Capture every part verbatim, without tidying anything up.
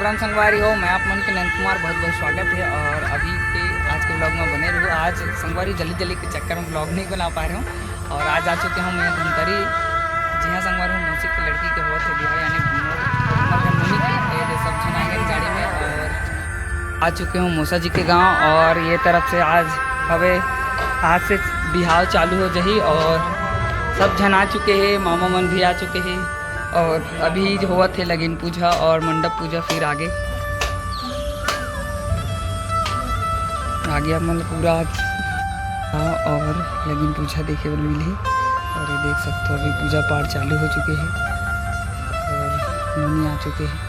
राम संगवारी हो, मैं आप मन के नंद कुमार, बहुत बहुत स्वागत है। और अभी के आज के vlog में बने रहू। आज संगवारी जल्दी जल्दी के चक्कर में vlog नहीं बना पा रहे हूँ। और आज आ चुके हूँ मैं धमतरी, जी हाँ संगवारी हो, मौसी के लड़की के होवत हे बिहाव, यानी मोर, मोर घर मम्मी के, ये दे सब झन आ गए गाड़ी में। और आ चुके हूँ मौसा जी के गांव। और ये तरफ से आज हवे, आज से बिहाव चालू हो जही और सब झन आ चुके हैं, मामा मन भी आ चुके हैं। और अभी जो होवत हे लगिन पूजा और मंडप पूजा, फिर आगे, आगे आप मन ल पूरा आज, हाँ, और लगिन पूजा देखे बर मिलही। और ये देख सकते हो, अभी पूजा पाठ चालू हो चुके हैं और नोनी आ चुके हैं।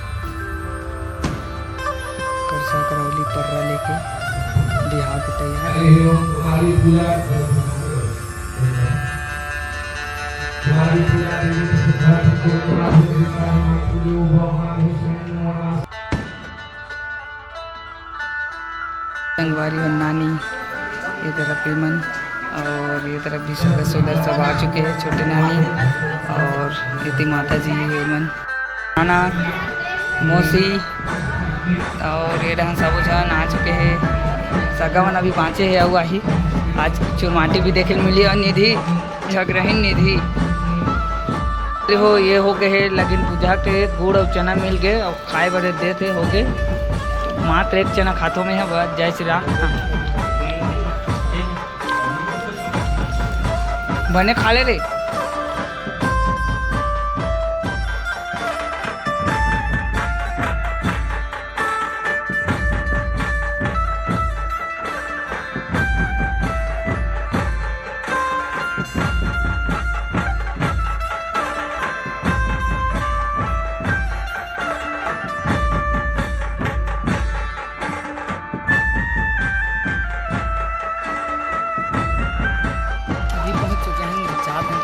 करसा करौली पर्रा लेके बिहाव के तैयार। संगवारी हो नानी, ये तरफ ये मन, और ये तरफ भी सदस्य उधर सब आ चुके हैं, छोटे नानी, और ये ती माता जी ये मन, नाना, मौसी, और ये रहन सबो झन आ चुके हैं। सगा मन अभी बाँचे हे, अउ आही। आज चुरमाटी भी देखे ल मिली, और निधि झगरहिन निधि। देखो, ये हो गए हे लगिन पूजा के, गुड़ और चना मिल गए और खाए बदे देत हे, हो गए। मात्र एक चना खाथो में है बस। जय श्री राम। बने खा ले रे। अभी पहुंच चुके हैं, जात हैं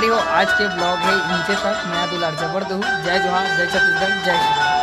तो आज के vlog हे इनके तक। मया दुलार जबर दहू। जय जोहार, जय छत्तीसगढ़, जय श्री राम।